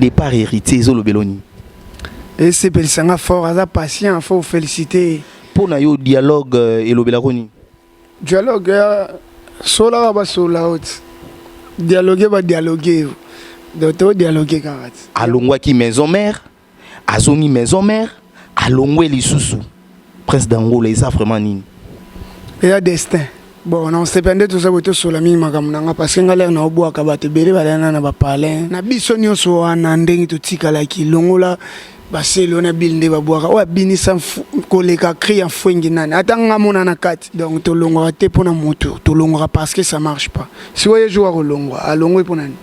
Départ Héritier ezolobela nini? Esepelisa nga fort, aza patient, faut féliciter. Mpo na yo, dialogue elobelako nini? Dialogue solaka basola oti dialogue, badialogue, donc todialogue kaka ti. Alongwaki Maison Mère, azongi Maison Mère, alongwe lisusu. Prince d'Angola, eza vraiment nini? Eza destin. Bon, na osepa nde toza boye, tosola mingi makambo na nga, parce que nga lere na obwaka bato ebele balana na bapalin na biso nyonso wana, ndenge totikalaki longola baselo na bile nde babwaka oyo abinisa koleka cri ya fwengi nani, ata nga mona na kati. Donc tolongwaka te mpo na moto, tolongwaka parce que ça marche pas. Sikoyo ye jour akolongwa, alongwe mpo nani?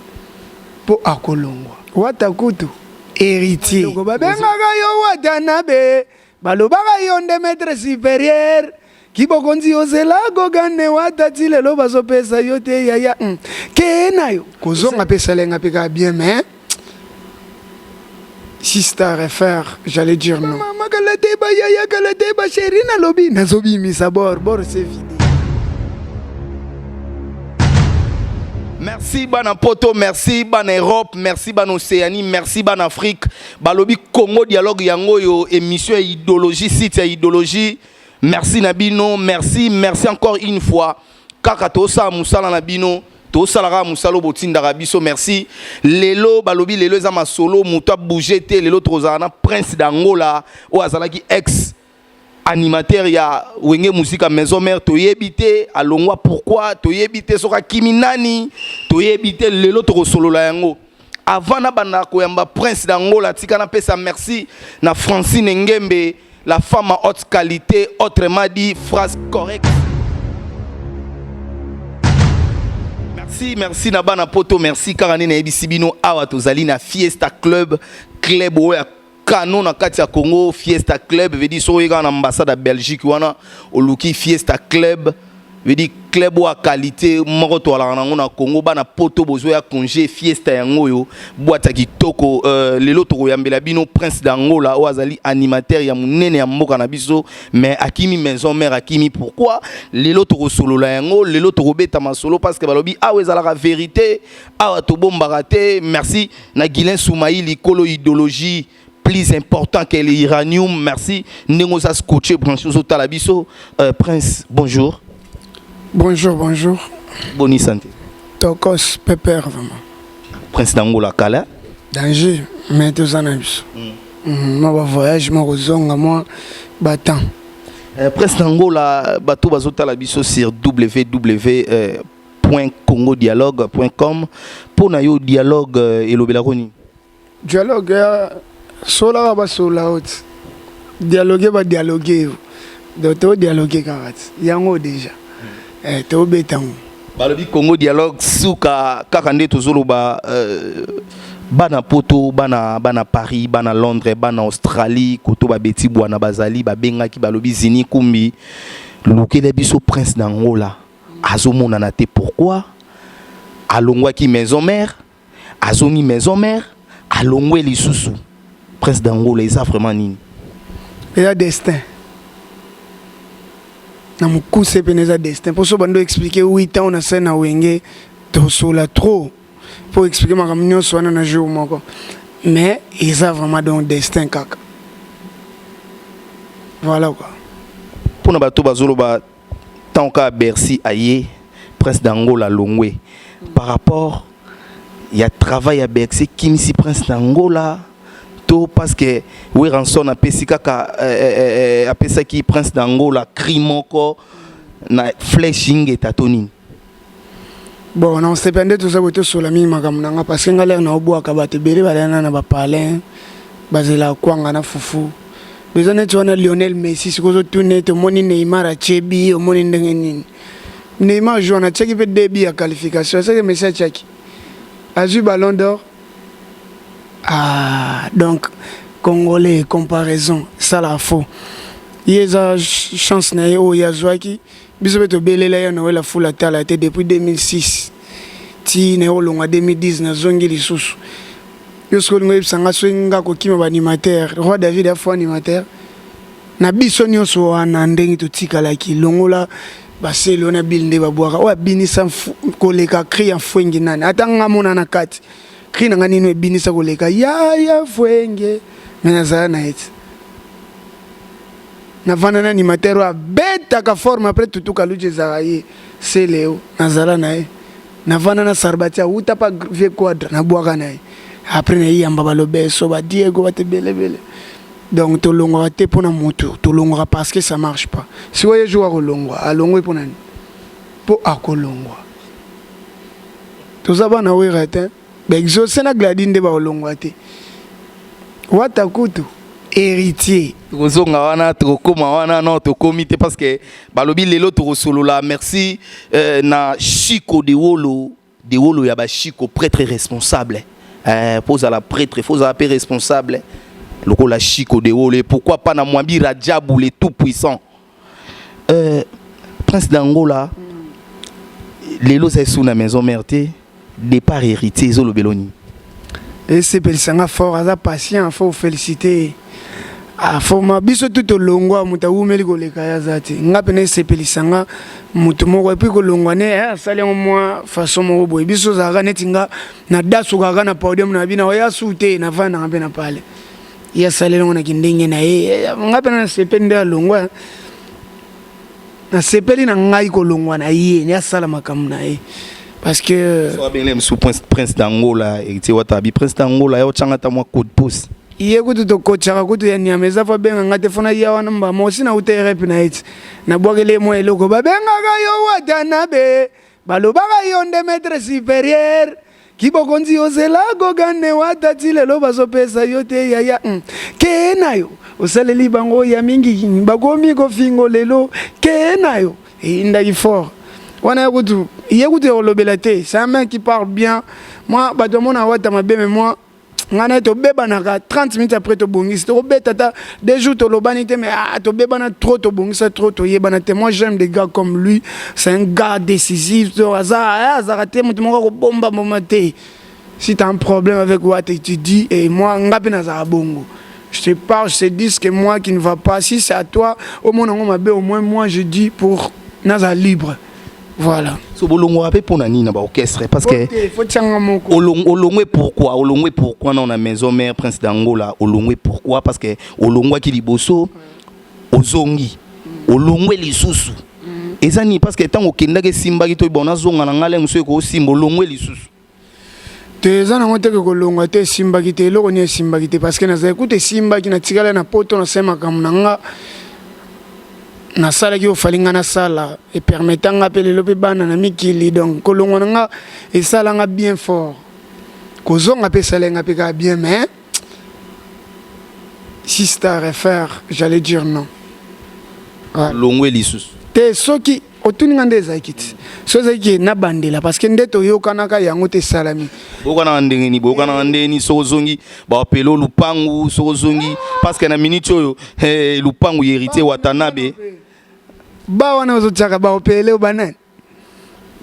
Mpo akolongwa wata kutu Héritier babengaka yo Watanabe, balobaka yo nde maître supérieur kibokonzi, ozela kogane wata ti lelo bazopesa yo te yaya Ke na yo kozonga mpe esalenga mpe kaka bien, mais si c'est à refaire, j'allais dire non. Mama kala te, bayaya kala te, bachéri, nalobi nazobimisa bor bor, c'est vide. Merci bana Poto, merci bana Europe, merci bana Océanie, merci bana Afrique. Balobi Congo Dialogue yango yo, émission ya idéologie, site ya idéologie. Merci na bino, merci, merci encore une fois. Kaka tosala mosala na bino, tosalaka mosala oyo botindaka biso, merci. Lelo balobi lelo eza masolo, moto abouge te. Lelo tozala na Prince d'Angola oyo azalaki ex animateur ya Wenge Musica Maison Mère. Toyebi te alongwa pourquoi, toyebi te soki akimi nani, toyebi te. Lelo tokosolola yango. Avant nabanda koyamba Prince d'Angola, tika napesa merci na Francine Ngembe, la femme à haute qualité, autrement dit phrase correcte. Merci, merci na bana Poto, merci. Kaka nde nayebisi bino, awa tozali na Fiesta Club, club oyo ya kano na kati ya Congo. Fiesta Club veut dire soki oyekaka na ambassade ya Belgique wana, oluki Fiesta Club, veut dire club oyo ya qualité moko toalaka nango na Congo. Bana Poto bozoya congé, Fiesta yango oyo, boîte ya kitoko. Lelo tokoyambela bino Prince d'Angola oyo azali animateur ya monene ya mboka na biso, mais akimi Maison Mère. Akimi pourquoi? Lelo tokosolola yango, lelo tokobeta masolo, parce que balobi awa ezalaka vérité, awa tobombaka te. Merci na Guilin Soumaïli, kolo idéologie, plus important que l'uranium. Merci ndenge oza scotché, branché, ozotala biso. Prince, bonjour. Bonjour, bonjour. Boni santé? Tokos pepper vraiment. Prince d'Angola, kala. Danger, mais toza na biso mwa bavoyage, mwa kozonga, mwa batemps. Prince d'Angola, bato bazotala biso sur www congodialogue.com. Mpo na yo, dialogue elobelako nini? Dialogue solaka basola oti dialogue, badialogue, donc todialogue kaka ti yango déjà tobeta yango. Balobi Congo Dialogue suka kaka nde tozoloba. Bana Poto, bana Paris, bana Londres, bana Australie, koto babeti bwana bazali, babengaki, balobi zini kumbi lukela biso Prince d'Angola, azomonana te pourquoi? Alongwaki Maison Mère, azongi Maison Mère, alongwe lisusu. Prince d'Angola, eza vraiment nini? Eza destin. Na mokuse pene, eza destin, mpo so bando expliquer 8 ans na scène na Wenge, tosola trop mpo expliquer makambo nyonso wana na jour moko, mais eza vraiment donc destin kaka, voilà quoi. Mpona bato bazoloba tant kaka Bercy aye, Prince d'Angola longwe, par rapport ya travail ya Bercy ekimisi Prince d'Angola to parce que Werrason apesi kaka apesaki Prince d'Angola cri moko na flèche ingeta to nini? Bon, na osepa nde toza boye, tosola mingi makambo na nga, parce que nga lere na obwaka bato ebele balana na bapalin, bazelaka kwanga na fufu. Eza neti wana Lionel Messi, sikoyo ozotuna ete omoni Neymar atie bi, omoni ndenge nini Neymar joue, atiaki mpe début ya qualification, asaki Messi atiaki, azwi Ballon d'Or. Ah, donc Congolais, comparaison esalaka faux. Ye eza chance na ye oyo ye azwaki. Biso mpe tobelela ye Noel afula tala te depuis 2006 ti na ye olongwa 2010, nazongi lisusu. Yo soki olingi oyebisa nga soki nga kokima baanimateur, Roi David afo animateur na biso nyonso wana, ndenge totikalaki longola baselo na bile nde babwaka oyo abinisa koleka cri ya fwengi nani, ata nga mona na kati. Cri na nga nino ebinisa koleka yaya fuenge me nazala na ye ti navanda na animateur oyo abetaka forme après tutu kaluji ezalaka ye seleo nazala na ye navanda na sarbati awuta pa vie quadre nabwaka na ye après nayiyamba balobeso badiego bato ebelebele. Donc tolongwaka te mpo na moto, tolongwaka parce que ça marche pas. Sikoyo ye jour akolongwa alongwe mpo na nini? Mpo akolongwa. Toza bana Wera te, ba Exauce na Glady nde bakolongwa te. Wata kutu héritier. Tokozonga wana, tokokoma wana, non, tokomi te parce que balobi lelo tokosolola. Merci na Chico de Wolo, de Wolo ya ba Chico, prêtre responsable. Po ozala prêtre, faut ozala mpe responsable lokola Chico de Wolo. Et pourquoi pas na Mwambi Rajabu, le tout puissant. Prince d'Angola, lelo ozali su na maison mère te, départ héritier ezolobela nini? Esepelisanga fort, aza patient, faut féliciter. Afoma biso tu tolongwa, moto awumeli koleka ye aza te. Nga pene esepelisanga moto moko et puis kolongwa ne asali yango mwa façon moko boye. Biso ozalaka neti nga nadasukaka na podium na bino, oya su te, navandanga mpe na pale. Ye asaleli yango na kindenge na ye. Nga pene nasepeli nde alongwa, nasepeli na ngai kolongwa na ye, ne asala makambo na ye parce que So abengeli mosusu Prince d'Angola, Héritier Wata abi Prince d'Angola ya otyanga ata mwa coup de pouce. Ye kutu tokotshaka kutu ya nyama eza fo abenga nga te fo naya wana mbama osi nauta erep na ye ti nabwakeli ye mwa eloko babengaka yo Watanabe, balobaka yo nde maître supérieur kibokonzi ozela kogane wata ti lelo bazopesa yo te yaya. Kee na yo osaleli bango ya mingi, bakomi kofingo lelo, kee na yo eyindaki fort wana. Ye kutu, ye kutu ya kolobela te, c'est un mec qui parle bien. Moi bato bamona wata mabe, mais moi ngai na ye tobebanaka, 30 minutes après tobongisi, tokobeta ata 2 jours tolobani te, mais ah, tobebana trop, tobongisa trop, toyebana te. Moi j'aime des gars comme lui, c'est un gars décisif. To aza azalaka te moto moko akobomba mboma te. Si tu as un problème avec Wata, tu dis. Et moi nga mpe nazalaka bongo, je te parle, je te dis ce que moi qui ne va pas. Si c'est à toi omona yango mabe, au moins moi je dis pour nazala libre, voilà. So bolongwaka mpe mpo na nini na baorchestre? Parce que faut tianga moko. Olongwe pourquoi? Olongwe pourquoi na maison mère, Prince d'Angola? Olongwe pourquoi? Parce que olongwaki liboso, ozongi, olongwe lisusu, eza nini? Parce que ntango okendaki esimbaki to bon, nazonga na ngai le mosusu ekosimba, olongwe lisusu. Te, eza nango teke kolongwa te esimbaki te. Eloko nini esimbaki te? Parce que nazali kuta esimbaki, natikala na poto, nasali makambo na nga, nasalaki oyo fali nga nasala, epermettre nga mpe lelo mpe bana na mikili. Donc kolongwa na nga esalanga bien fort, kozonga mpe esalai nga mpe kaka bien. Mais si c'est à refaire, j'allais dire non. Ouais. Longwe lisusu? Te, soki otuni nga nde ezalaki ti so ezalaki nabandela parce que nde toyokanaka yango te esalami. Boyokanaka ndenge nini? Boyokanaka ndenge nini? Soki ozongi bapele lupangu, soki ozongi, parce que na minute oyo lupangu ya Héritier Watanabe Ba wana ozotiaka baopele banani?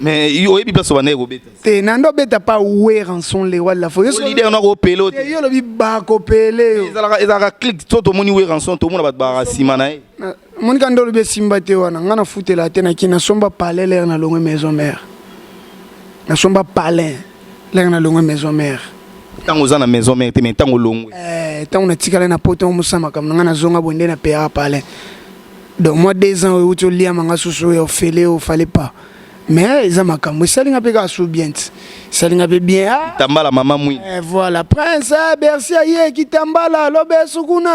Mais oyebi place bandaki kobeta? Te, na ndo obeta pa Werrason, le roi de la forêt. Leader na kopele o te. Yo olobi bakopele yo. Ezalaka clique to tomoni Werrason, tomona bato bakaka nsima na ye. Monika nde olobi esimba te wana. Nga nafutela te, naki nasomba palais l'heure nalongwe maison mère, nasomba palais l'heure nalongwe maison mère. Ntango oza na maison mère te, mais ntango olongwe? Ntango natikala na poto, mosala makambo na ngai, nazonga boye nde napeyaka palais. Donc moi 2 ans oyo euti oliama nga susu oyo ofele oyo fallait pas, mais eza makambo esalinga mpe kaka su bien ti esalinga mpe bien, ah. Tambala mama mwini. Voilà, Prince Bercy aye kitambala lobesu kuna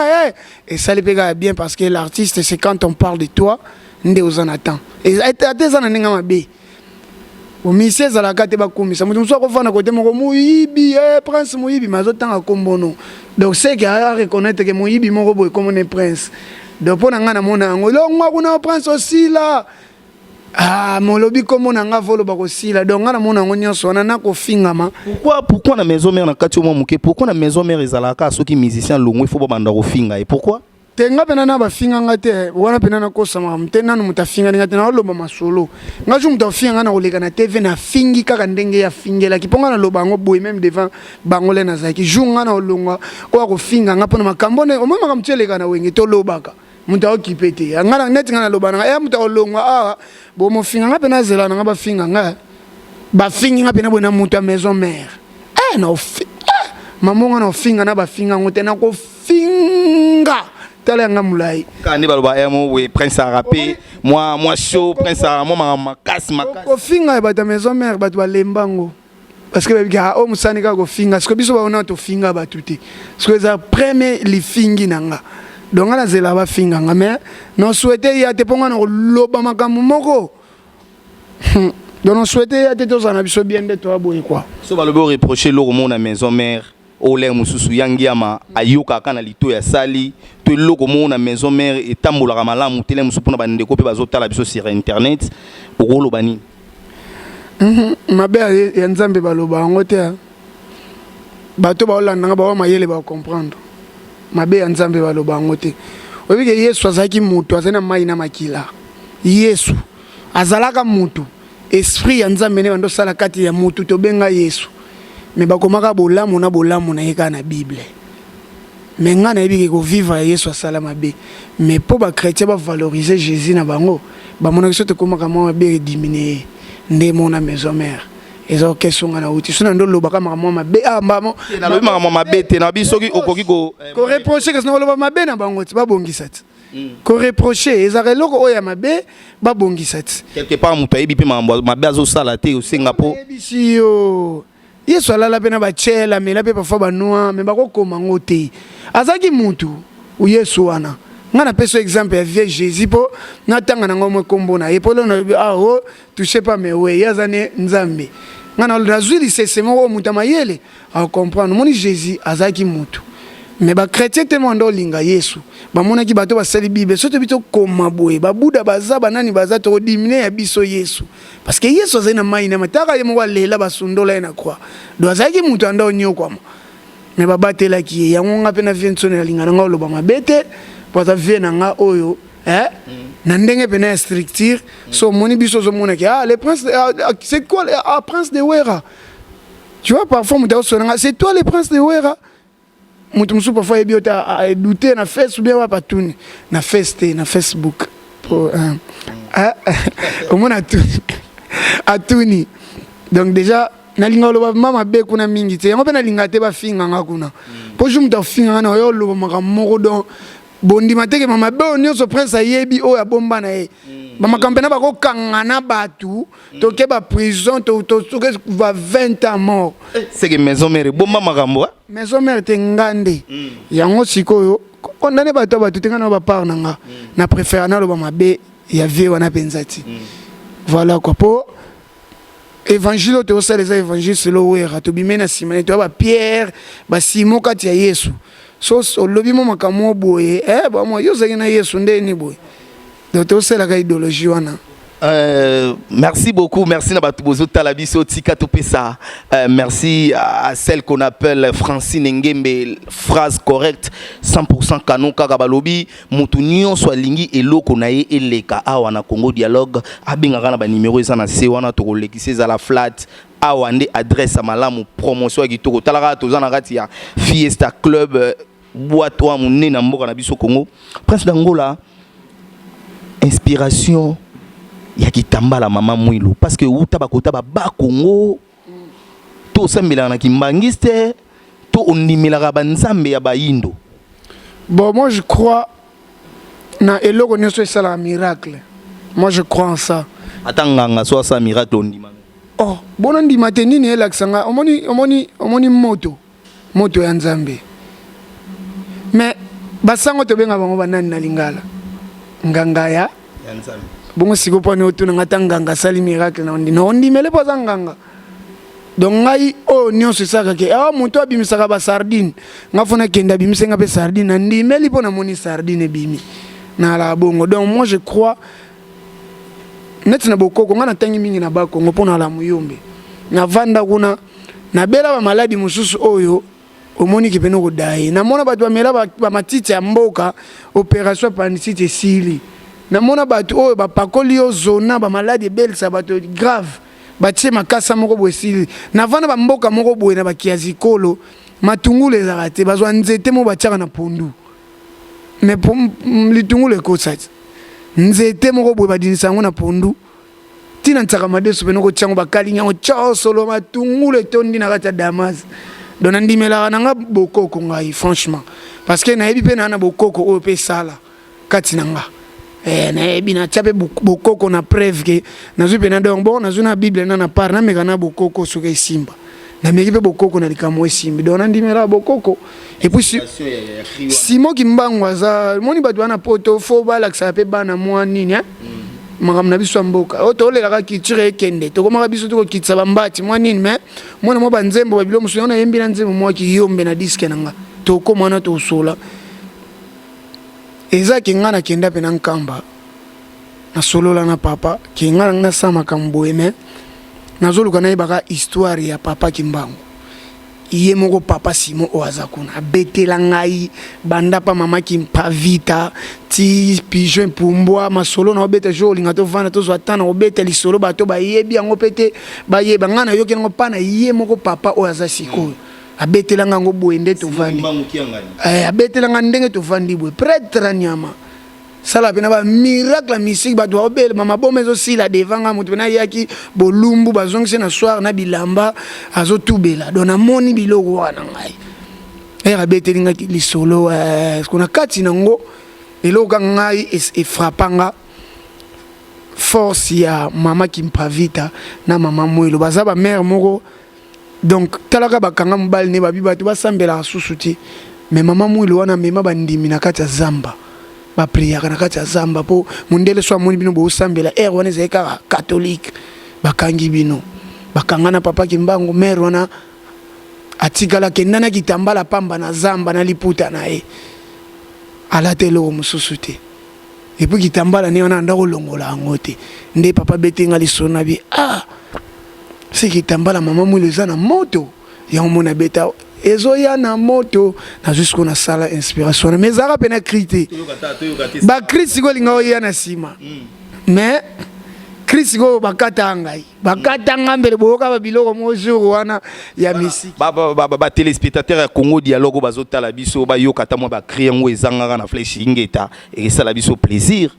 esali mpe kaka bien parce que l'artiste, c'est quand on parle de toi nde oza na temps. Ata eza na ndenge mabe, omisi ezalaka te bakumisa moto mosusu akofanda kote moko moyibi, Prince moyibi, mais azotanga kombono. Donc c'est que a reconnaître que moyibi moko boye komona Prince. Donc mpo na ngai namona yango longwa kuna, Prince osila. Ah, molobi kombo na nga voloba kosila. Donc nga namona yango nyonso wana nakofingama. Pourquoi na maison mère na kati mwa moke, pourquoi na maison mère ezalaka soki musicien longwe, faut babanda kofinga ye? Pourquoi? Te, nga mpena na bafinga nga te wana mpena nakosama te. Nanu moto afingani nga te, naoloba masolo nga jour moto afinga nga na koleka na TV, nafingi kaka ndenge ye afingelaki mpo nga naloba yango boye même devant bango le nazalaki. Jour nga na olongwa, oyo akofinga nga mpona makambo ne omoi makambo ti eleka na Wenge, tolobaka moto aokipe te. Nga neti nga naloba nanga eya moto akolongwa awa bomofinga nga mpena azela nanga bafinga nga, bafingi nga mpena boye na moto ya maison mère. Eh, na ofi eh, mama nga na ofinga na bafinga yango te, nakofinga. Tala yanga molai. Kaka nde baloba ya mo boye, prince arape mwa mwa show, prince ara mwa makambo makasi makasi. Kofinga ya bato ya maison mère, bato balemba yango parce que babiki oyo mosani kaka kofinga. Siko biso baona tofinga bato te, siko eza premier lifingi na nga. Donc nga nazela bafinga nga, mais na souhaite ya te, mpo nga na koloba makambo moko. Donc na souhaite ya te, tozala na biso bien nde toya boye quoi. So balobi oreproche eloko moko na maison mère, olere mosusu ya ngiama ayokaka na lito ya sali to eloko moko na maison mère etambolaka malamu tele mosusu, mpona bandeko mpe bazotala biso sur internet, okoloba nini? Mabe ya Nzambe baloba yango te. Bato baolandanga baoya mayele, bacomprendre. Mabe ya Nzambe baloba yango te. Oyebi ke Yesu azalaki moto, azali na mai na makila. Yesu azalaka motu, esprit ya Nzambe nde bando osala kati ya motu tobenga Yesu. Me bakomaka bolamu na bolamu na ye kaka na Bible. Me ngai nayebi ke kovivre ya Yesu asala mabe, mais mpo bachrétien bavalorize Jésus na bango, bamonaki so tokomaka mwa mabe edimine ye nde mona maison mère eza orchestre nga nauti. So na nde olobaka makambo mwa mabe, ah, mbamo. Nalobi makambo mabe te, nabi soki okoki ko koreproche, kasi nakoloba mabe na bango ti babongisa ti. Koreproche ezalaka eloko oyo ya mabe, babongisa ti. Quelque part moto ayebi mpe makambo mabe azosala te, osenga mpo Yebisi yo, Yesu alala mpe na batiele, amela mpe parfois banoir, me bakokoma ngo te. Azalaki mutu Yesu wana. Ngai napesi exemple ya vie Jésus mpo natanga nango mwe nkombo na ye, mpo lelo nalobi ah, o touche pas, mais we ye aza ne Nzambe. Ngai nazwi lisese moko oyo moto ya mayele acomprendre. Omoni, Jésus azalaki mutu, mais bachrétien te moko nde olinga Yesu. Bamonaki bato basali Bible, so toyebi tokoma boye, babuda baza, banani baza, tokodimine ya biso Yesu, parce que Yesu azali na mai na mataka, ye moko alela, basundola ye na croix. Donc azalaki moto anda onyokwama, mais babatelaki ye. Yango nga mpe na vie nsoni, nalinga na nga oloba mabe te, po aza vie na nga oyo, eh? Na ndenge pena ya structure. So omoni biso ozomonaki, ah, le prince, ah, ah, c'est quoi, ah, prince de Wera, tu vois. Parfois moto azosona nga, c'est toi le prince de Wera. Moto mosusu parfois ayebi yo te, adoute na face ou bien wapi, atuni na face te, na Facebook po omona atuni, atuni. Donc déjà nalinga oloba ma mabe kuna mingi te. Yango mpe nalinga te bafinganga kuna, mpo jour moto afinganga na oyo oloba makambo moko, donc bondima teke mabe oyo nyonso prince ayebi oyo abomba na ye, bamakambo mpena bakokanga na bato, toke baprison, toke ba 20 ans mort. Seke maison mère bomba makambo. Maison mère te, nga nde yango sikoyo kondane bato ya bato te. Nga na bapart na nga, na préfère naloba mabe ya vie wana mpenza ti. Voilà quoi, po évangile oyo tozosala eza évangile selo Wera. Tobime na nsima ne, toya bapierre basimo kati ya Yesu. So olobi mo makambo mo boye, eh, bamwa yo ozalaki na Yesu ndeni boye. Donc tosalaka idéologie wana. Merci beaucoup, merci na bato bozotala biso. Tika topesa merci à celle qu'on appelle Francine Ngembe, phrase correcte, 100% canon. Kaka balobi moto nyonso alingi eloko na ye eleka awa na Congo Dialogue, abengaka na banimero eza na se wana, tokolekisa. Ezala flat awa nde adresse ya malamu, promotion ya kitoko. Talaka, toza na kati ya Fiesta Club, boîte oyo monene na mboka na biso Congo. Prince d'Angola, inspiration ya kitambala mama Mwilu, parce que uta bakota baba Congo to osambelaka na kimbangiste to ondimelaka banzambe ya bayindo? Bon, moi je crois na eloko nyonso esalaka miracle. Moi je crois en ça. Ata nganga so asala miracle, ondima? Oh, bona ndima te. Nini elakisa nga? Omoni, omoni, omoni moto, moto ya Nzambe. Mais basango tobenga bango banani na lingala? Nganga ya ya Nzambe. Bongo sikoyo mponi otuna nga? Ta nganga asali miracle na ondimele mpo aza nganga. Donc ngai oyo nyonso esalaka ke awa moto abimisaka basardine, nga fo nakende abimise nga mpe sardine, nandimeli mpo namoni sardine ebimi, nalaka bongo. Donc moi je crois neti na bokoko. Ngai natangi mingi na Bakongo mpo nala moyombe, navanda kuna, nabela bamaladi mosusu oyo omoniki pene kodaye. Namona bato bamela bamatiti ya mboka, opération appendicite esili. Namona bato oyo bapakoli yo zona, bamaladi ebelisa bato grave, batie makasa moko boye, esili. Navanda bamboka moko boye na bakiazikolo, matungulu ezalaka te, bazwa nzete moko batiaka na pondu, mais litungulu ekotisa ti nzete moko boye, badinisa yango na pondu ti. Ntina nsaka madesu pene okotia yango bakalingi yango cao solo matungulu etondi na kati ya damas. Donc nandimelaka na nga bokoko ngai franchement parce que nayebi mpe naa na bokoko oyo mpe esala kati na nga. Eh, nayebi natia mpe bokoko na preuve ke nazwi mpena donc bon nazwi na bible na na part nameka na bokoko soki esimba nameki mpe bokoko na likambo esimbi donc nandimelaka bokoko. Et puis Simon Kimbangu aza moni bato wana poto fo balakisaka mpe bana mwa nini eh? Makambo na biso ya mboka oyo tolelaka culture ekende tokomaka biso tokokitisa bambati mwa nini mais mwana mwa banzembo babilo mosusu yango nayembi na nzembo mwa kiyombe na diske na nga tokóma wana tosola eza ke nga nakenda mpe na Nkamba nasolola na papa ke nga na nasala makambo boye mais nazoluka nayebaka histoire ya papa Kimbangu. Ye moko papa Simon oyo aza kuna abetela ngai banda pa mama Kimpavita ti pigeon pumbwa masolo na obeta jour olinga tovanda tozwa temps na kobeta lisolo bato bayebi yango mpe te bayeba ngai nayoki yango mpa na ye moko papa oyo aza sikoyo abetela ngai yango boye nde tovandi eh, abetela ngai ndenge tovandi boye pretre nyama sala pena ba miracle ya mystique bato baobelema maboma ezosila devant nga moto pena ayaki bolumbu bazongisi na soir na bilamba azotubela donc namoni biloko wana ngai ere abeteli ngai lisolo eh, na kati nango eloko ka ngai efrapa nga force ya mama Kimpavita na mama Mwelo baza ba mère moko. Donc talaka bakanga mobali ne babi bato basambelaka susu te mais mama Mwilo wana amema bandimi na kati ya zamba bapriaka na kati ya zamba mpo mondele so amoni bino bosambela heure wana ezali kaka catholique bakangi bino bakanga na papa Kimbangu mare wana atikala kenda na kitambala pamba na zamba na liputa na ye alata eloko mosusu te epuis kitambala ne wana anda kolongola yango te nde papa betenga lisolo na bi ah se kitambala mama Mwilo eza na moto yango mona beta ezoya na moto nazwi sikoyo nasala inspiration wana mais ezalaka mpe na cri te bacri sikoyo elinga oya na nsima mais cri sikoyo bakata ngai bakata nga mbele boyoka babiloko mo jour wana ya misiki. Batéléspectateur ya Congo Dialogue bazotala biso bayoka ata mwa bacri yango ezangaka na Flèche Ingeta esala biso plaisir.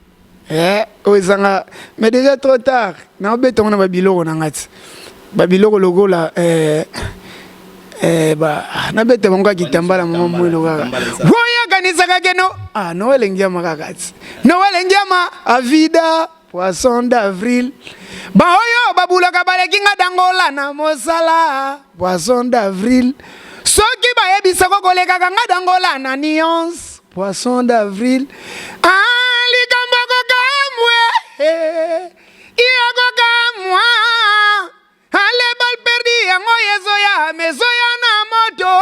Eh, oyo ezanga mais déjà trop tard naobeta ngo na babiloko na nga ti babiloko lokola eh, eh, ba nabeta bango kaka kitambala mama Mwilo kaka oyo akanisaka keno ah, Noel Ngiama kaka ti Noel Ngiama avida poisson d'avril baoyo babulaka baleki nga dangola na mosala poisson d'avril soki bayebisako kolekaka nga dangola na nuance poisson d'avril ah, likambo kokamwe iya kokamwa ale balle perdue yango ezoya mezoya na moto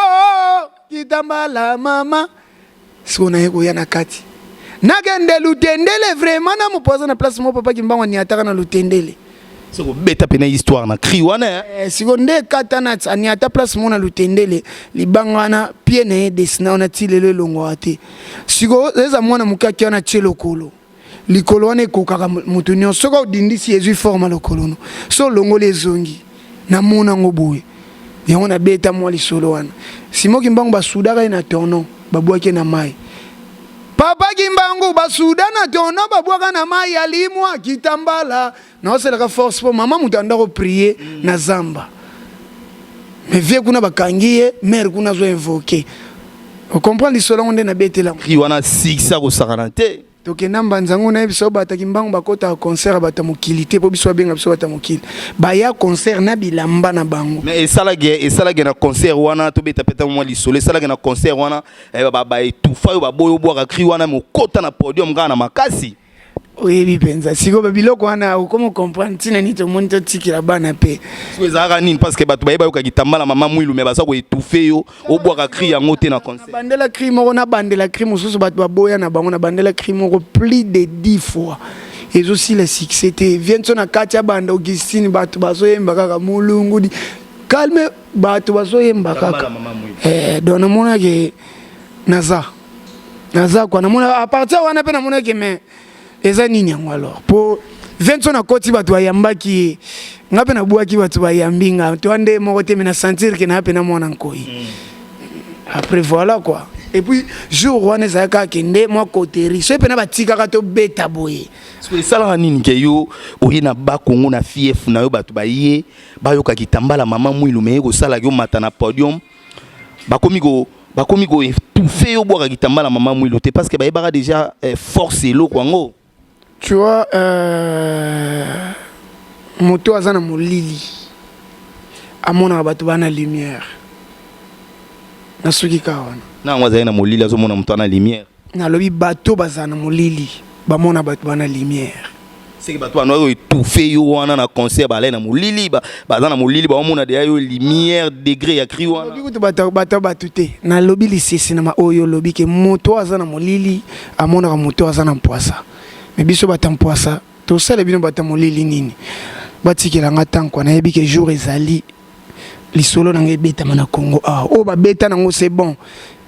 kitambala mama sikoyo naye koya na kati nakende Lutendele vraiment na mopo aza na place moko papa Kimbangu aniataka na Lutendele. Soki obeta pena histoire na cri wana eh. Eh, sikoyo nde ekata na aniata place moko na Lutendele libanga wana pie na ye desina wana ti lelo elongwaka te. Sikoyo eza mwana moke aki wana tie lokolo likolo wana ekokaka moto nyonso soki odindisi ezwi forme ya lokolo no so olongoli ezongi namona yango boye yango nabeta mwa lisolo wana. Simon Kimbangu basudaka ye na tournon babwaki ye na mai. Papa Kimbangu basuda na tournon babwaka na mai alimwa kitambala naoselaka force mpo mama moto anda koprier na zamba mais vie kuna bakangi ye mare kuna azo invoke ocomprendre lisolo yango nde nabetela. Cri wana sikisa kosakana te. Tokenda mbanza ngo nayebi so bato Kimbangu bakotaka concert ya bato ya mokili te mpo biso babenga biso bato ya mokili baya concert na bilamba na bango. Mais esalaki na concert wana tobeta peta mwa lisolo esalaki na concert wana eh, baetufa oyo baboyi obwaka cri wana mokota na podium kaka na makasi. Oyebi mpenza sikoyo babiloko wana okoma comprendre ntina nini tomoni totikela bana mpe. Sikoyo ezalaka nini parce que bato bayeba yoka kitambala mama Mwilu me baza koétouffe yo obwaka cri yango te na concert. Nabandela cri moko nabandela cri mosusu bato baboya na bango nabandela cri moko plus de 10 fois ezosila succès te vie nso na kati ya banda Augustine bato bazoyemba kaka molungu di calme bato bazoyemba kaka eh, donc namonaki naza naza kwa namona à partir wana mpe namonaki mais eza nini yango alors po Vincent nakoti bato bayambaki ye nga mpe nabwaki bato bayambi nga to nde moko te me na sentir ke na mpe na mwana nkoi. Après voilà quoi. Et puis jour wana ezalaki kaka kende mwa coterie, soki mpena batikaka tobeta boye. Soki esalaka nini ke yo oye na Bakongo na fief na yo, bato baye bayoka kitambala mama Mwilu, me ye kosalaka yo mata na podium, bakomi ko étouffer yo, bwaka kitambala mama Mwilu te, parce que bayebaka déjà force eloko yango. Tu vois, moto aza na molili amonaka bato baa na lumière. Nasuki kaka wana. Na yango azali na molili, azomona moto ana lumière. Nalobi bato bazala na molili bamona bato baa na lumière. Seke bato bana oyo étouffe yo wana na concert balai na molili, baza na molili, baomona deya yo lumière, degré ya cri wana. Lobi kutu bato te. Nalobi lisese na oyo olobi ke moto aza na molili amonaka moto aza na mpwasa. Me biso bato ya mpwasa tosala bino bato ya molili nini? Batikelanga ntanko, nayebi ke jour ezali lisolo na ngai ebetama na Congo awa. Oyo babeta nango, c'est bon,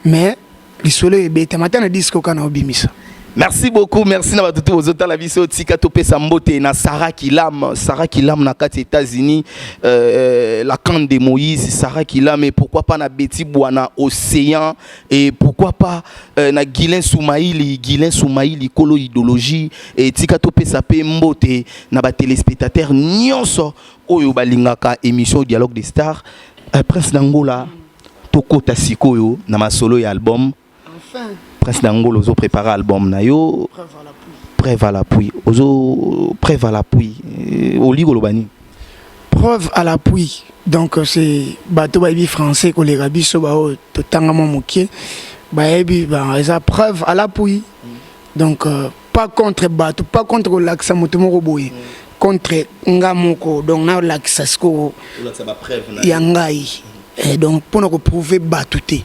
mais lisolo oyo ebetama ata na disque oka na obimisa. Merci beaucoup, merci na bato tu bozotala biso. Tika topesa mbote na Sarah Kilam, Sarah Kilam na kati États-Unis, la camp de Moïse, Sarah Kilam, et pourquoi pas na Betty Bwana Océan, et pourquoi pas na Guylain Soumaïli, Guylain Soumaïli kolo idéologie. Et tika topesa pe mbote na ba téléspectateurs nyonso oyo balingaka émission Dialogue des Stars. Prince d'Angola, tokota sikoyo na masolo ya album. Enfin. Prince d'Angola, ozo préparer album na yo. Preuve à l'appui. Preuve à l'appui, ozo preuve à l'appui, oli koloba nini? Preuve à l'appui, donc c'est bato bayebi français koleka biso baoyo totanga mwa moke, bayebi eza preuve à l'appui. Donc pas contre bato, pas contre kolakisa moto moko boye, contre nga moko. Donc nalakisa sikoyo ya ngai. Donc mpona koprouver bato te,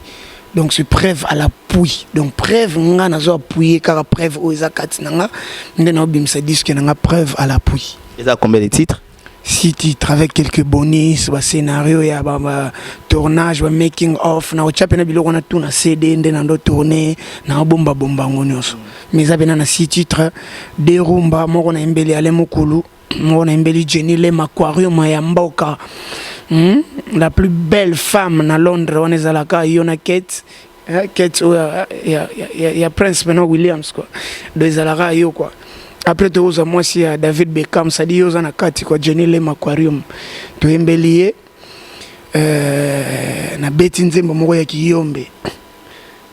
donc c'est preuve à l'appui. Donc preuve nga nazo appuyer kaka preuve oyo eza kati na nga nde naobimisa disque na nga Preuve à l'appui. Eza combien de titres? Six titres avec quelques bonus, bascénario ya ba tournage, ba making of. Na otya mpena biloko wana tu na CD nde na ndo tourne na obombabomba yango nyonso. Mais eza mpena na six titres: deux rumba, moko na embeli Ale Mokulu, moko na embeli Jenny Lem Aquarium ya mboka, La plus belle femme na Londres wana ezalaka yo na Kate, Kate oyo ya Prince mpena Williams quoi. Donc ezalaka yo quoi. Après tokozwa mwasi ya David Beckham, sadi yo oza na kati quoi. Jenny Lem Aquarium toyembeli ye, nabeti nzembo moko ya kiyombe,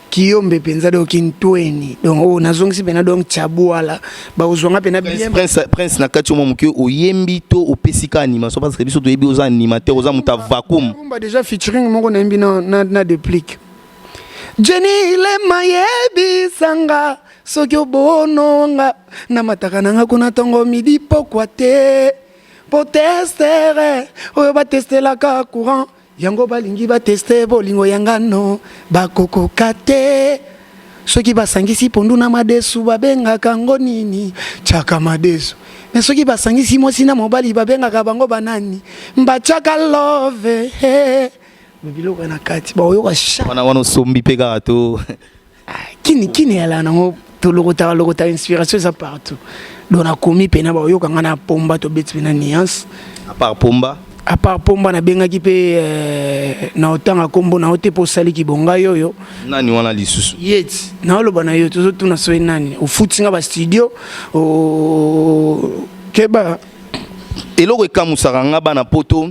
kiyombe mpenza, donc kintweni, donc oyo nazongisi mpena, donc tiabwala bakozwanga mpena bien. Prince, Prince, na kati yo mwa moke oyembi to opesi ka animation? Parce que biso toyebi oza animateur, oza moto ya vacuum. Rumba déjà featuring moko nayembi na Déplique. Jenny Lema, yebisanga soki obononga na mataka nanga kuna ntongo midi pokwa te, po testeur oyo batestelaka courant yango balingi bateste bolingo yangano bakokoka te. Soki basangisi pondu na madesu babengaka yango nini? Tiaka madesu. Me soki basangisi mwasi na mobali babengaka bango banani? Batiaka love. Biloko na kati baoyoka cha. Wana osombi mpe kaka to? Kini kini eyala nango, tolokotaka lokota, inspiration eza partout. Donc nakomi mpena baoyoka nga na Pomba, tobeti mpena nuance. À part Pomba? À part Pomba, nabengaki mpe na otanga nkombo na yo te mpo osaliki bongai oyo. Nani wana lisusu? Ye ti naoloba na yo, tozotuna soki nani ofuti nga bastudio keba. Eloko ekamusaka nga, bana poto,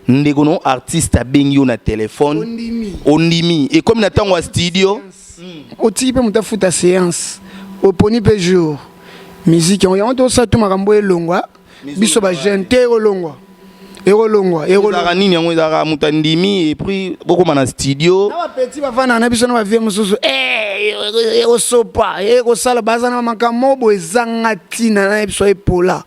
ndeko no artiste abengi yo na telefone. Ondimi. Ondimi, ekomi na ntango ya studio. Otiki mpe moto afuta séance, oponi mpe jour, musique yango tosala tu makambo elongwa biso bajeune te, ekolongwa, ekolongwa. Ezalaka nini yango? Ezalaka moto andimi et puis bokóma na studio. Na bapeti bavandaka na biso na bavie mosusu, ekosopa, ekosala, baza na makambo boye ezanga ntina na biso epola.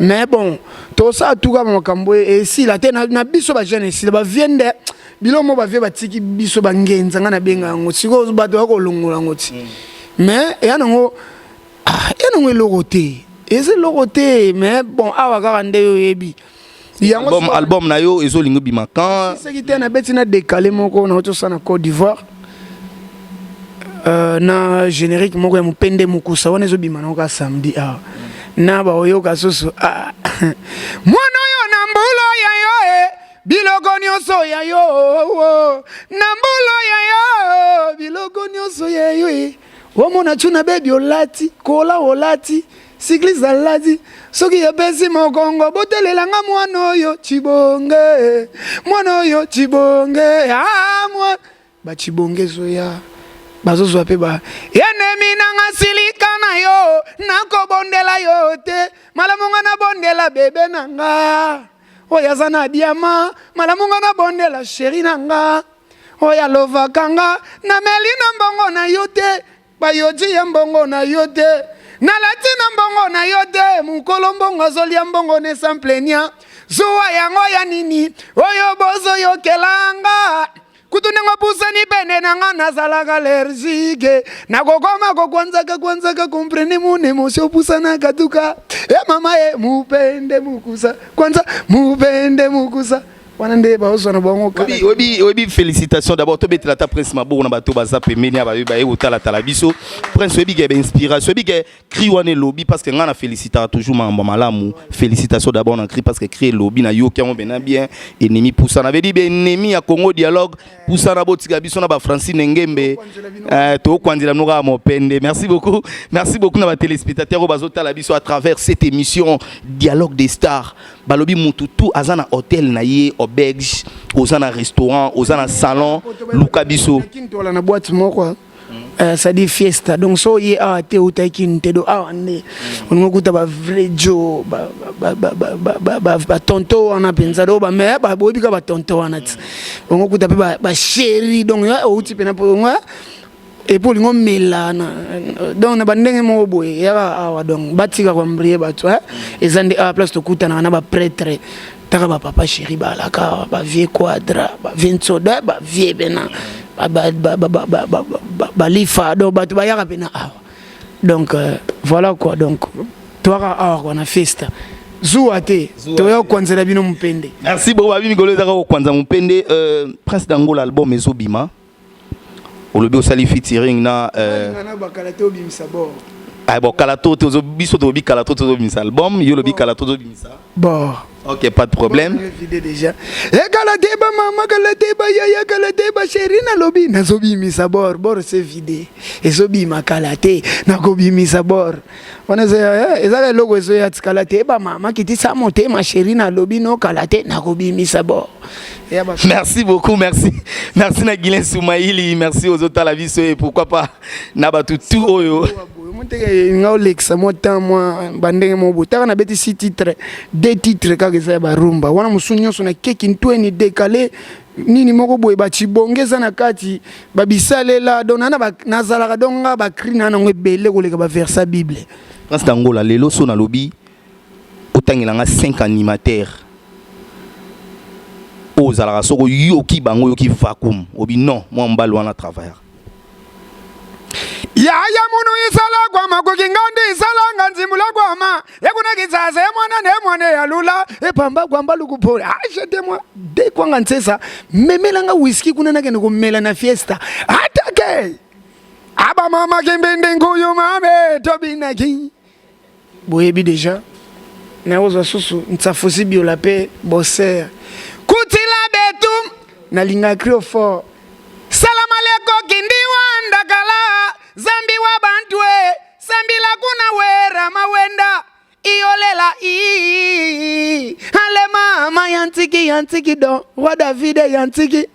Mais bon, tosala tuka makambo esila te na biso bajeune, esila bavie nde biloko mo bavie batiki biso bangenza. Nga nabenga yango sikoyo bato bakolongola yango ti, mais eya nango, eya nango eloko te, eza eloko te. Mais bon, awa kaka nde oyebi yango. Album na yo ezolinga ebima quand? Soki te nabeti na décalé moko na tosala na Côte d'Ivoire, na générique moko ya mopende mokusa wana ezobima nango kaka samedi awa na baoyoka susu. Ah. Mwana oyo na mbula ya yo e. Biloko nyonso ya yo na mbula ya yo biloko nyonso ya yo e. Omona tuna bebi olati kola olati cycliste alati soki epesi mokongo botelela nga mwana oyo chibonge mwana oyo chibonge ah, mwana Ba tshibonge ezoya bazozwa pe ba enemi na nga silika na yo nakobondela yo te malamu nga nabondela bebe na nga oyo aza na diama malamu nga nabondela sheri na nga oyo alovaka nga nameli na mbongo na yo te Bayoji ya mbongo na yo te nalati na mbongo na yo te mokolo mbongo azolia mbongo ne sans plaignant zuwa yango ya nini oyo bozoyokela nga kutu ndenge opusani pene na nga nazalaka allergique nakokoma kokwanzaka kwanzaka comprene mon emotion opusanaka tuka e mama e mupende mukusa kwanza mupende mukusa wana nde baozwa na bango oyebi oyebi félicitation d'abord tobetela ata prince maboko na bato baza pembeni ya baye baye kotalatala biso prince oyebi ke bainspiration oyebi ke cri wana elobi parce que ngai na félicitaka toujours makambo malamu félicitation d'abord na cri parce que cri elobi nayoki yango mpena bien ennemi pusana vedi be ennemi ya congo dialogue pusana botika biso na bafrancine ngembe eh, tokwanzela bino kaka mopende merci beaucoup merci beaucoup na batelespectateur oyo bazotala biso à travers cette émission dialogue des stars Balobi mutu tout aza na hotel na ye auberge, oza na restaurant, oza na salon, luka biso. Kintola na boîte moko. Euh, ça dit fiesta donc so ye awa te outaki nte do awa nde olingi okuta ba vrai jo batonto wana mpenza do bame boyebi kaka batonto wana ti ongo okuta mpe basheri donc outi mpena mpo epuis olingi omela donc na bandenge moko boye yaka awa donc batika koambrie bato eza nde awa place tokutanaka na bapretre taka bapapa chéri balaka awa bavie quadra bavie nsoda bavie pena balifa donc bato bayaka pena awa donc euh, voilà quoi donc toyaka awa kwa na festa zuwa te toya kokwanzela bino mopende merci beaucoup babi mikolo ezaka kokwanza mopende euh, prince dangola album ezobima olobi osali featuring na euh, kala te obimisa bord ah bon kala to tozo biso tolobi kala to tozobimisa album yo olobi kala to tozobimisa bord ok pas de problème vide déjà e kala te ba mama kala te ba yaya kala te ba chéri nalobi nazobimisa bord bord c'est vide ezobima kala te nakobimisa bord wana ezaka eloko ezoya tikala te ba mama kitisa motema chéri nalobi no kala te nakobimisa bord Merci beaucoup, merci. Merci na Guilain Soumaïli, merci aux autres à la vie et pourquoi pas na batu tout oyo. Moteke nga olekisa mwa temps mwa bandenge moko boye taka nabeti six titre deux titre kaka eza ya barumba wana mosusu nyonso na keki ntweni décalé nini moko boye bacibonge eza na kati babisalela donc nana nazalaka donc nga bacri na nango ebele koleka baversa bible Prince d'Angola lelo so nalobi otangela nga 5 animateurs oyo ozalaka soki oyoki bango oyoki vacuum obi non mwa mobali wana travaillaka yaya munu isala kwama kukingandi isalanga nzimbula kwama ekunakizaza emwana nemwana yalula epamba kwamba lukupole ashete mwa de kwanga nsesa memelanga whisky kuna nakende komela na fiesta atake abamama kimbindi nkuyu mame tobinaki Boyebi dejà nakozwa susu nsafusi biola pe boser kutila betu nalinga crio fort salamaleko kindiwa ndakala zambi wa bantue sambila kuna wera mawenda iyolela ii ale mama yantiki yantiki don roi davide yantiki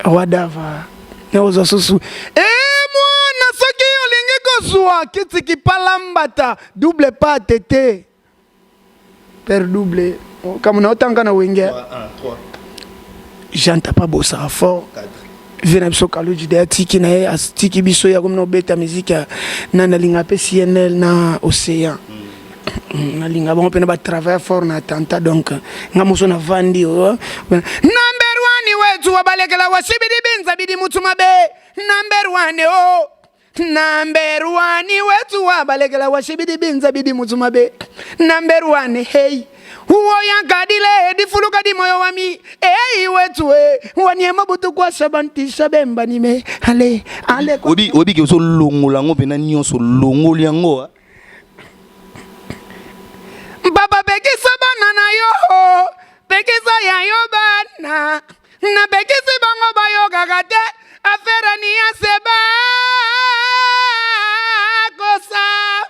Roi Dava nakozwa susu e mwana soki olingi kozwa kiti kipalambata double pas tete père double kama na otanga na wenge Jean Tapa bosaka fort vie na biso Kaluji de atiki na ye atiki biso ya komi na obeta miziki na nalinga mpe CNL na Océan mm. Nalinga bango mpena batravaille fort na attentat donc nga moso navandi oyo number one wetu wabalekela wasibidi binza bidi mutu mabe number one o oh. number one wetu wabalekela wasibidi binza bidi mutu mabe number one hey uwo yankadile difuluka di moyo wami ei wetu e waniema butu kwasa bantisa bemba nime ale ale obi obi ke ozolongola yango mpena nyonso olongoli yango Papa pekisa bana na yo. Ndakisa ya yo bana napekisi bango bayokaka te afere niase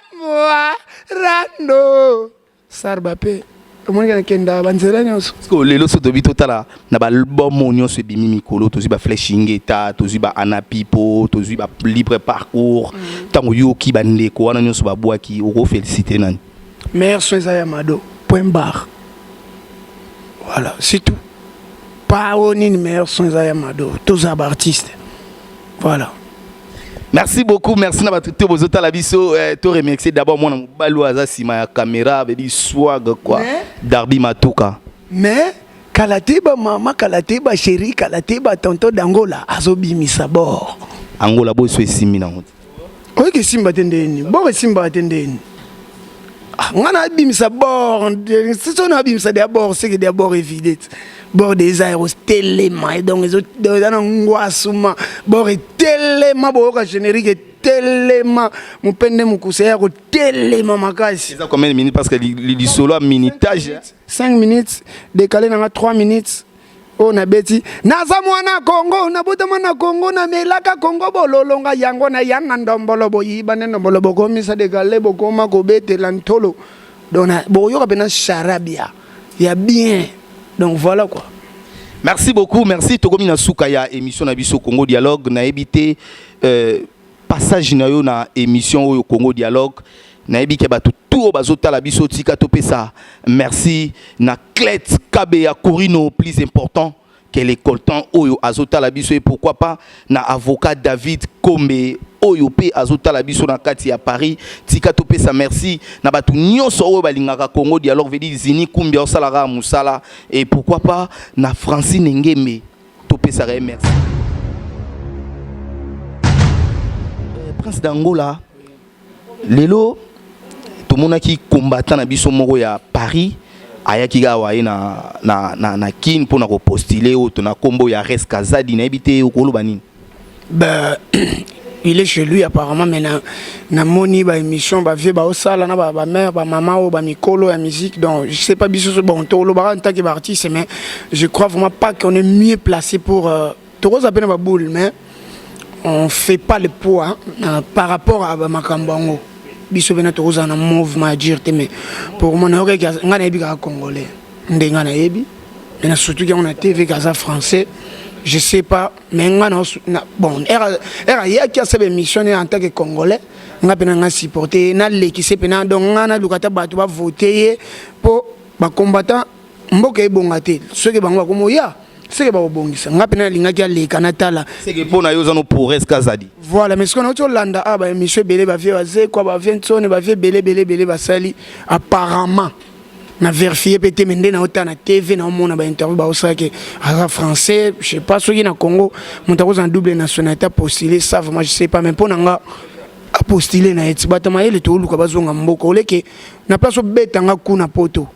bakosambwa rando sarba mpe omoniki nakenda banzela nyonso. Sikoyo lelo so tobi totala na baalbum oyo nyonso ebimi mikolo, tozwi baflèche Ingeta, tozwi ba Anapipo, tozwi ba Libre Parcours. Ntango yoki bandeko wana nyonso babwaki, okofélicité nani? Meilleur son eza ya Mado, point barre, voilà, c'est tout. Pas oyo nini, meilleur son eza ya Mado. Toza baartiste, voilà. Merci beaucoup, merci na bato te bozotala biso. To remercier d'abord mwana mobali oyo aza nsima ya caméra, vedi swag quoi. Mais- Darby Matuka. Mais kala te, bamama kala te, bachéri kala te, batonton d'Angola azobimisa bor. Angola boso esimbi nango te. Oyoki esimba te ndeni, bor esimbaka te ndeni. Ah, nga nabimisa bor, so nabimisa deya bor, seke deya bor evide te, bor de eza ekotelema, donc eza na ngwasuma, bor etelema, boyoka générique etelema, mopende mokuse ya kotelema makasi. Eza combien de minutes? Parce que lisolo ya minutage. 5 minutes décalé nanga 3 minutes. Oyo nabeti, naza mwana Kongo, nabotama na Kongo, namelaka Kongo, bololonga yango na ya na ndombolo, boyiba nde ndombolo, bokomisa décalé, bokoma kobetela ntolo. Donc bokoyoka mpena charabia ya bien, donc voilà quoi. Merci beaucoup, merci. Tokomi na suka ya émission na biso Congo Dialogue. Nayebi te, passage na yo na émission oyo Congo Dialogue, nayebi ke bato tu oyo bazotala biso, tika topesa merci na Clet Kabeya Corino, plus important que le coltan, oyo azotala biso, et pourquoi pas na avocat David Kombe oyo mpe azotala biso na kati ya Paris. Tika topesa merci na bato nyonso oyo balingaka Congo Dialogue, veut dire Zini Kumbi aosalaka mosala, et pourquoi pas na Francine Ngembe, topesaka ye merci. Prince d'Angola, lelo tomonaki combattant na biso moko ya Paris ayaki awa ye na Kine mpona kopostuler oyo to na nkombo ya Res Kazadi. Nayebi te okoloba nini. Ben, il est chez lui apparemment, mais na namoni ba émission, ba vieux baosala na ba mère, ba mama oyo bamikolo ya musique. Donc je sais pas, biso bon, tolobaka en tant que baartiste, mais je crois vraiment pas qu'on est mieux placé pour tokoza mpe na baboule, mais on fait pas le poids par rapport à bamakambo yango. Biso mpena tokozala na mouvement ya dire te, mais pour moi nayokaki, ngai nayebi kaka congolais nde ngai nayebi, mais na surtout yango na TV kaza français, je sais pas. Mais nga na bon, ere ayaki asala émission ne en tant que congolais, nga mpe na nga supporte ye, nalekise mpena. Donc nga naluka ata bato bavote ye mpo bacombattant mboka ebonga te. Soki bango bakoma oya, seke bakobongisa. Nga mpena nalingaki aleka, natala. Seke mpo na yo oza no pour Res Kazadi. Voilà, mais soki nauti olanda awa baémission ebele, bavie bazekwa, bavie ntsone, bavie ebele ebele ebele basali, apparemment na vérifie mpe te, me nde naotala na TV, naomona bainterview baosalaki, aza français. Je sais pas soki na Congo moto akozala double nationalité apostule, ça vraiment je sais pas. Mais mpo na nga, apostule na ye ti bato mayele tooluka bazonga mboka, oleke na place obetanga kuna poto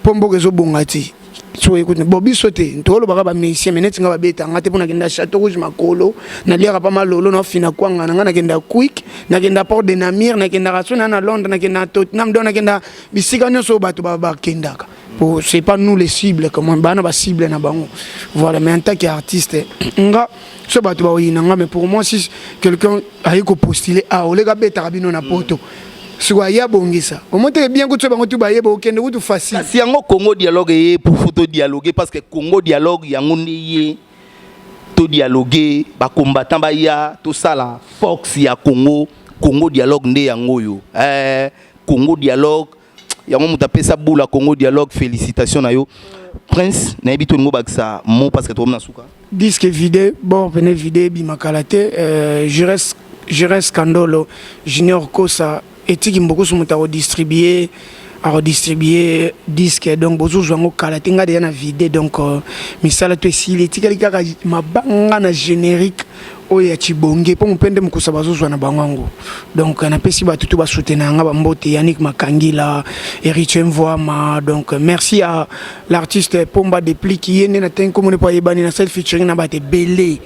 mpo mboka ezobonga ti. So écoute, bon, biso te tolobaka bamusicien, mais neti nga babetanga te mpo nakenda Château Rouge makolo, naliaka pa malolo, naofina kwanga na nga, nakenda Quick, nakenda Porte de Namur, nakendaka so na Londres, nakenda Tottenham, donc nakenda bisika nyonso oyo bato bakendaka. Po c'est pas nous les cibles, comment bana bacible na bango, voilà. Mais en tant qu'artiste, nga so bato baoyina nga, mais pour moi, si quelqu'un ayi kopostuler, ah, oleka betaka bino na poto, sikoyo aye abongisa, omoni teke bien kutu, so bango tu bayeba okende kutu facile. Kasi yango Congo Dialogue eye pour faut todialogue, parce que Congo Dialogue yango nde ye todialogue, bacombattant baya tosala force ya Congo. Congo Dialogue nde yango oyo, Congo Dialogue yango moto apesa bula Congo Dialogue. Félicitation na yo Prince. Nayebi to olingo bakisa mo parce que tokomi na suka. Disque vide, bord pene vide, ebima kala te. Jures Kandolo Junior Kosa etiki mbokusu, moto akodistribue disque, donc bozozwa yango kala te. Nga deja na vide, donc misala to esili, etikali kaka mabanga na générique oyo ya Cibonge mpo mopende mokusa bazozwa na bango yango. Donc napesi bato to basoutenir yanga bambote, Yannick Makangila, Héritier Mvoama. Donc merci à l'artiste Pomba Depliki, ye nde natengi komona mpo ayebani na sel featuring na bato ebele.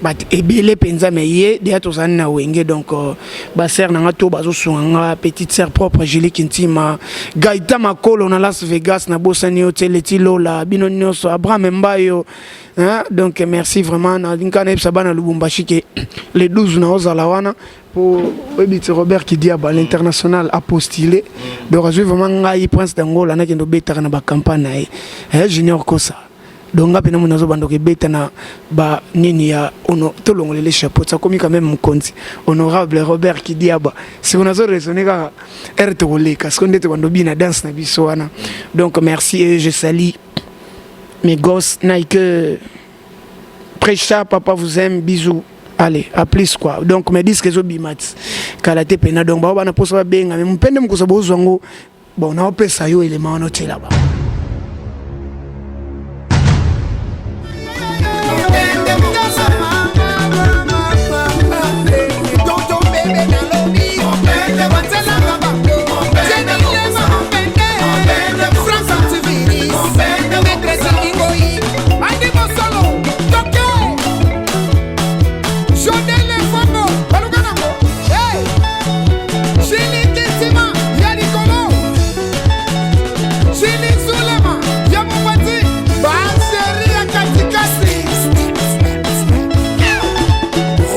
Bato ebele mpenza, mais ye deya tozali na Wenge. Donc basere na nga to bazosunga nga, petite sœur propre Julie Kintima, Gaita Makolo na Las Vegas, nabosani yo te, Leti Lola, bino nyonso, Abraham Mbayo, hein? Donc merci vraiment. Nalinga nayebisa bana Lubumbashi ke le 12 naozala wana po oyebi ti Robert Kidiaba, l'international, a postulé. Donc azwi vraiment ngai Prince d'Angola, nakende obetaka na bacampagne na ye, eh, Junior Kosa. Donc nga mpena mona azobanda kobeta na banini ya ono, tolongolele chapeau, akomi quand même mokonzi, honorable Robert Kidiaba. Siko nazo raisonne kaka ere tokoleka siko nde tobanda obina danse na biso wana. Donc merci et je salue mes gosses Nike, Prêcha, papa vous aime, bisous. Allez, à plus quoi. Donc mes disques ezobima ti kala te pena. Donc bao bana mposa babenga me mopende mokoso bozwa yango. Bon, naopesa yo elema wana otiela ba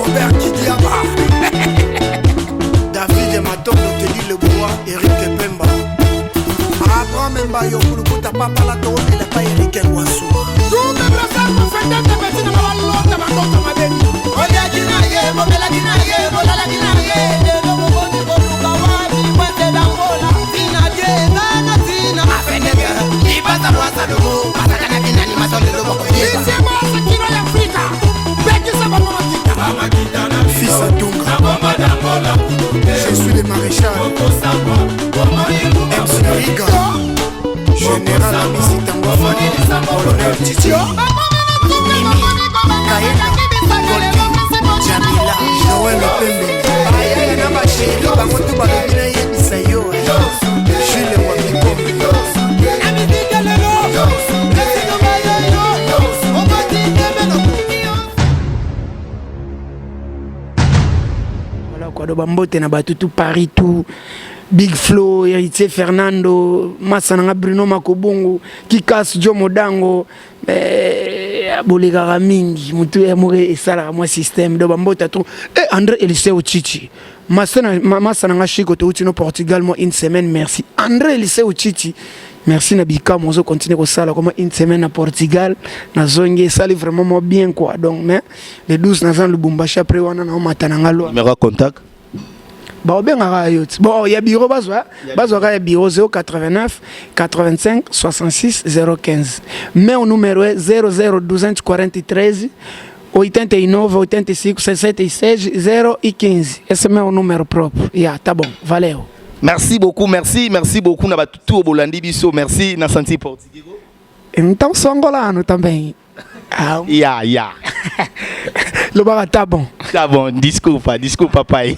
Robert Kidiaba, David Matondo, Teddy Leboa, Eric Pemba, Abraham Mbayo, Kulukuta Papa la Toomela pa Eric Ngwasu. Oliaki na ye, bomelaki na ye, bolalaki na ye, lelo bokomi koluka wapi? Pwente dangola tina te nga na tina mafendeke lipasa lwasalumu basakanaki nani masolelo bokoyeba. Fils Atunga, je suis le maréchal MC Riga, Général Amisi Tango, Colonel Titi, Mimi, Kaena, Goldie, Jamila, Joël Pembe, Bayaya na basheri bango tu balobi nayebisa yo, Jules Wamiko. Voilà quoi, donc bambote na bato tout Paris, tout Big Flo, Héritier Fernando, masa nanga Bruno Makobongo, Kikas Jo Modango, eh, bolekaka mingi motu ya moko esalaka mwa système. Donc bambote to eh, André Eliseo Chichi, masa nanga Chiko, touti no Portugal mwa une semaine. Merci André Eliseo Chichi, merci na bikamo ozo continue kosala koma une semaine na Portugal, nazongi, esali vraiment mwa bien quoi. Donc mais le 12 naza na Lubumbashi, après wana naomata na nga lwa. Numéro ya contact? Baobengaka yo ti bon ya bureau, bazwa bazwaka ya bureau 089 85 66 015. Meu número é 00243 89 85 66 0 e 15. Esse é meu número próprio. Yeah, tá bom, valeu. Merci beaucoup, merci, merci beaucoup na bato tu bolandi biso. Merci na santi portugais. Então sou angolano também. Ah, Ya. Lobaka tá bom. Tá bon, desculpa, desculpa pai.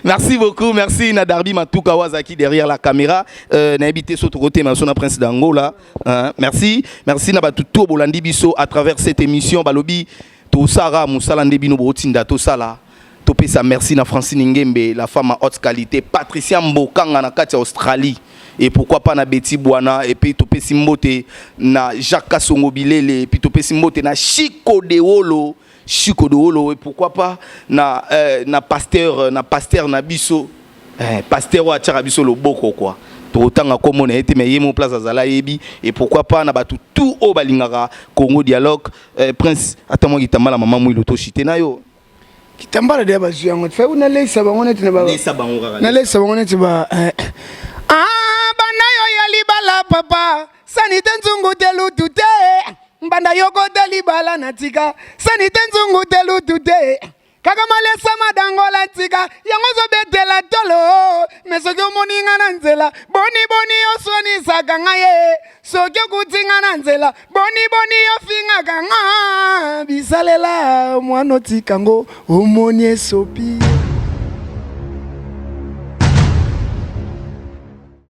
Merci beaucoup, merci na Darby Matuka Wazaki derrière la caméra. Na habité sur côté ma sona Prince d'Angola. Hein, merci, merci na batu tout bolandi biso à travers cette émission balobi to sara musala nde bino botinda to sala. Topesa merci na Francine Ngembe, la femme à haute qualité, Patricia Mbokanga na kati ya Australie. Et pourquoi pas na Betty Bwana, et puis topesi mbote na Jacques Kassongo Bilele, et puis topesi mbote na Chico Deolo. Chico Deolo, et pourquoi pas na pasteur na biso, pasteur oyo atiaka biso loboko quoi, tokotanga kombo na ye te, mais ye mo place azala yebi. Et pourquoi pas na bato tout oyo balingaka Congo Dialogue. Prince, ata mwa kitambala mama Mwilo toshite na yo. Kitambala deya bazwi yango te, fai naleisa bango neti na Lesa bango kaka. Naleisa bango neti ba ah, banda yo ya libala papa sani te, nzungu te, lutu te, mbanda yoko te, libala na tika sani te, nzungu te, lutu te, kaka malesa madangola ntika yango ozobetela tolo. Me soki omoni nga na nzela, boni boni oswanisaka nga ye, soki okuti nga na nzela, boni boni ofingaka nga, bisalela mwana otikango omoni esopi.